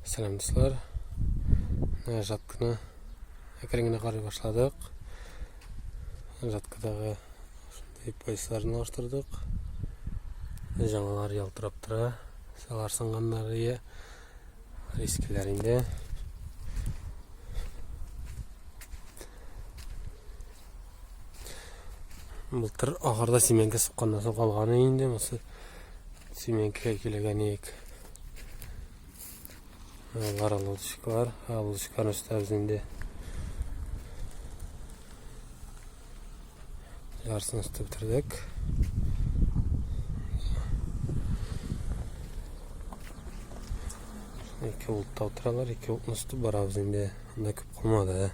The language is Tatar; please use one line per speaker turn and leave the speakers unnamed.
Сәлам, дуслар. Менә жатканы әкрен генә карый башладык. Жаткадагы шундый поясларны алыштырдык. Жаңалар ялтырап тора. Алар сынганнар ие. Искеләр инде. Былтыр ахырда симәнкә сукканнан соң калганы инде монысы симәнкәгә килгән идек. Алар лодочкалар, ә лодочкаларны өстәбез инде. Ярысын өстеп бетердек. Ике болтта утыралар, ике болтны өстеп барабыз инде. Анда күп калмады.